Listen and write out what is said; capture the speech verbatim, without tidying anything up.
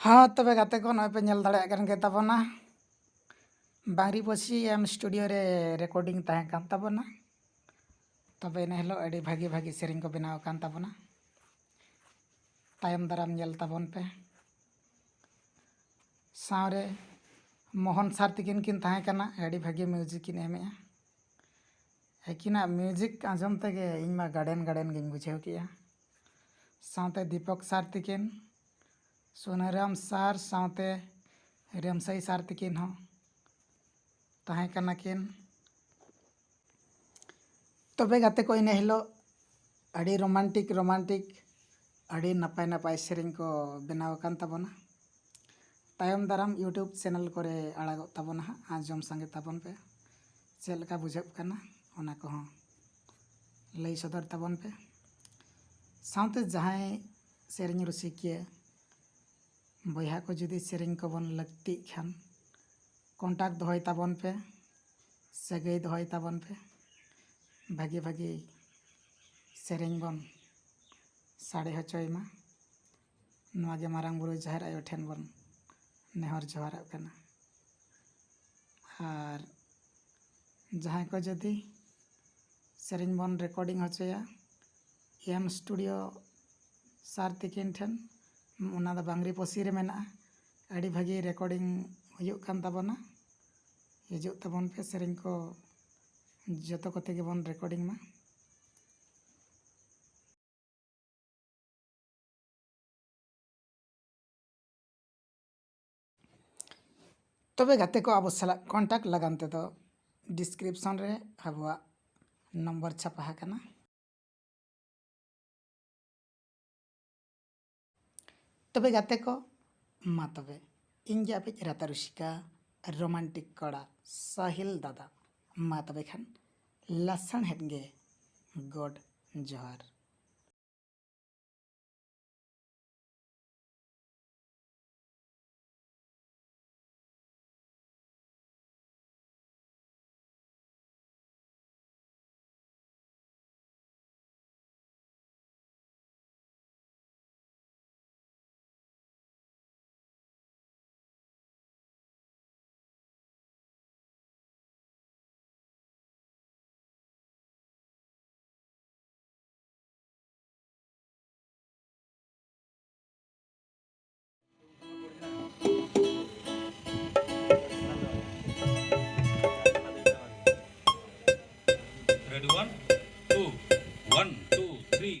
ᱦᱚᱸ, ᱛᱚᱵᱮ ᱜᱟᱛᱮ ᱠᱚ, ᱱᱚᱜᱼᱚᱭ ᱯᱮ ᱧᱮᱞ ᱫᱟᱲᱮᱭᱟᱜ ᱠᱟᱱ ᱜᱮ ᱛᱟᱵᱚᱱᱟ, ᱵᱟᱝᱨᱤ ᱯᱚᱥᱤ ᱮᱢ ᱥᱴᱩᱰᱤᱭᱳ ᱨᱮ ᱨᱮᱠᱚᱨᱰᱤᱝ ᱛᱟᱦᱮᱸ ᱠᱟᱱ ᱛᱟᱵᱚᱱᱟ᱾ ᱛᱚᱵᱮ ᱤᱱᱟᱹ ᱦᱤᱞᱳᱜ ᱟᱹᱰᱤ ᱵᱷᱟᱹᱜᱤ ᱵᱷᱟᱹᱜᱤ ᱥᱮᱨᱮᱧ ᱠᱚ ᱵᱮᱱᱟᱣ ᱟᱠᱟᱱ ᱛᱟᱵᱚᱱᱟ᱾ ᱛᱟᱭᱚᱢ ᱫᱟᱨᱟᱢ ᱧᱮᱞ ᱛᱟᱵᱚᱱ ᱯᱮ᱾ ᱥᱟᱶᱨᱮ ᱢᱳᱦᱚᱱ ᱥᱟᱨ ᱛᱤᱠᱤᱱ ᱠᱤᱱ ᱛᱟᱦᱮᱸ ᱠᱟᱱᱟ, ᱟᱹᱰᱤ ᱵᱷᱟᱹᱜᱤ ᱢᱤᱭᱩᱡᱤᱠ ᱠᱤᱱ ᱮᱢᱮᱜᱼᱟ᱾ ᱟᱹᱠᱤᱱᱟᱜ ᱢᱤᱭᱩᱡᱤᱠ ᱟᱸᱡᱚᱢ ᱛᱮᱜᱮ ᱤᱧ ᱢᱟ ᱜᱟᱰᱮᱱ ᱜᱟᱰᱮᱱ ᱜᱤᱧ ᱵᱩᱡᱷᱟᱹᱣ ᱠᱮᱜᱼᱟ᱾ ᱥᱟᱶᱛᱮ ᱫᱤᱯᱚᱠ ᱥᱟᱨ ᱛᱤᱠᱤᱱ, ᱥᱩᱱᱟᱹᱨᱟᱢ ᱥᱟᱨ ᱥᱟᱶᱛᱮ ᱨᱮᱢᱥᱟᱹᱭ ᱥᱟᱨ ᱛᱤᱠᱤᱱ ᱦᱚᱸ ᱛᱟᱦᱮᱸ ᱠᱟᱱᱟ ᱠᱤᱱ᱾ ᱛᱚᱵᱮ ᱜᱟᱛᱮ ᱠᱚ, ᱤᱱᱟᱹ ᱦᱤᱞᱳᱜ ᱟᱹᱰᱤ ᱨᱳᱢᱟᱱᱴᱤᱠ ᱨᱳᱢᱟᱱᱴᱤᱠ, ᱟᱹᱰᱤ ᱱᱟᱯᱟᱭ ᱱᱟᱯᱟᱭ ᱥᱮᱨᱮᱧ ᱠᱚ ᱵᱮᱱᱟᱣ ᱟᱠᱟᱱ ᱛᱟᱵᱚᱱᱟ᱾ ᱛᱟᱭᱚᱢ ᱫᱟᱨᱟᱢ YouTube ᱪᱮᱱᱮᱞ ᱠᱚᱨᱮ ᱟᱲᱟᱜᱚᱜ ᱛᱟᱵᱚᱱᱟ ᱦᱟᱸᱜ, ᱟᱸᱡᱚᱢ ᱥᱟᱸᱜᱮ ᱛᱟᱵᱚᱱ ᱯᱮ᱾ ᱪᱮᱫ ᱞᱮᱠᱟ ᱵᱩᱡᱷᱟᱹᱜ ᱠᱟᱱᱟ, ᱚᱱᱟ ᱠᱚᱦᱚᱸ ᱞᱟᱹᱭ ᱥᱚᱫᱚᱨ ᱛᱟᱵᱚᱱ ᱯᱮ᱾ ᱥᱟᱶᱛᱮ ᱡᱟᱦᱟᱸᱭ ᱥᱮᱨᱮᱧ ᱨᱩᱥᱤᱠᱤᱭᱟᱹ ᱵᱚᱭᱦᱟ ᱠᱚ ᱡᱩᱫᱤ ᱥᱮᱨᱮᱧ ᱠᱚᱵᱚᱱ ᱞᱟᱹᱠᱛᱤᱜ ᱠᱷᱟᱱ, ᱠᱚᱱᱴᱟᱠᱴ ᱫᱚᱦᱚᱭ ᱛᱟᱵᱚᱱ ᱯᱮ, ᱥᱟᱹᱜᱟᱹᱭ ᱫᱚᱦᱚᱭ ᱛᱟᱵᱚᱱ ᱯᱮ᱾ ᱵᱷᱟᱹᱜᱤ ᱵᱷᱟᱹᱜᱤ ᱥᱮᱨᱮᱧ ᱵᱚᱱ ᱥᱟᱰᱮ ᱦᱚᱪᱚᱭ ᱢᱟ᱾ ᱱᱚᱣᱟ ᱜᱮ ᱢᱟᱨᱟᱝ ᱵᱩᱨᱩ ᱡᱟᱦᱮᱨ ᱟᱭᱳ ᱴᱷᱮᱱ ᱵᱚᱱ ᱱᱮᱦᱚᱨ ᱡᱚᱦᱟᱨᱚᱜ ᱠᱟᱱᱟ᱾ ᱟᱨ ᱡᱟᱦᱟᱸᱭ ᱠᱚ ᱡᱩᱫᱤ ᱥᱮᱨᱮᱧ ᱵᱚᱱ ᱨᱮᱠᱚᱨᱰᱤᱝ ᱦᱚᱪᱚᱭᱟ ᱮᱢ ᱥᱴᱩᱰᱤᱭᱳ ᱥᱟᱨ ᱛᱤᱠᱤᱱ ᱴᱷᱮᱱ, ᱚᱱᱟ ᱫᱚ ᱵᱟᱝᱨᱤ ᱯᱚᱥᱤ ᱨᱮ ᱢᱮᱱᱟᱜᱼᱟ᱾ ᱟᱹᱰᱤ ᱵᱷᱟᱹᱜᱤ ᱨᱮᱠᱚᱨᱰᱤᱝ ᱦᱩᱭᱩᱜ ᱠᱟᱱ ᱛᱟᱵᱚᱱᱟ᱾ ᱦᱤᱡᱩᱜ ᱛᱟᱵᱚᱱ ᱯᱮ, ᱥᱮᱨᱮᱧ ᱠᱚ ᱡᱚᱛᱚ ᱠᱚᱛᱮ ᱜᱮᱵᱚᱱ ᱨᱮᱠᱚᱨᱰᱤᱝ ᱢᱟ᱾ ᱛᱚᱵᱮ ᱜᱟᱛᱮ ᱠᱚ, ᱟᱵᱚ ᱥᱟᱞᱟᱜ ᱠᱚᱱᱴᱟᱠᱴ ᱞᱟᱹᱜᱤᱫ ᱛᱮᱫᱚ ᱰᱤᱥᱠᱨᱤᱯᱥᱚᱱ ᱨᱮ ᱟᱵᱚᱣᱟᱜ ᱱᱚᱢᱵᱚᱨ ᱪᱷᱟᱯᱟ ᱟᱠᱟᱱᱟ᱾ ᱛᱚᱵᱮ ᱜᱟᱛᱮ ᱠᱚ, ᱢᱟ ᱛᱚᱵᱮ, ᱤᱧ ᱜᱮ ᱟᱯᱮᱭᱤᱡ ᱨᱟᱛᱟ ᱨᱩᱥᱤᱠᱟ ᱨᱳᱢᱟᱱᱴᱤᱠ ᱠᱚᱲᱟ ᱥᱟᱦᱤᱞ ᱫᱟᱫᱟ᱾ ᱢᱟ ᱛᱚᱵᱮ ᱠᱷᱟᱱ, ᱞᱟᱥᱟᱬᱦᱮᱫ ᱜᱮ ᱜᱚᱰ ᱡᱚᱦᱟᱨ᱾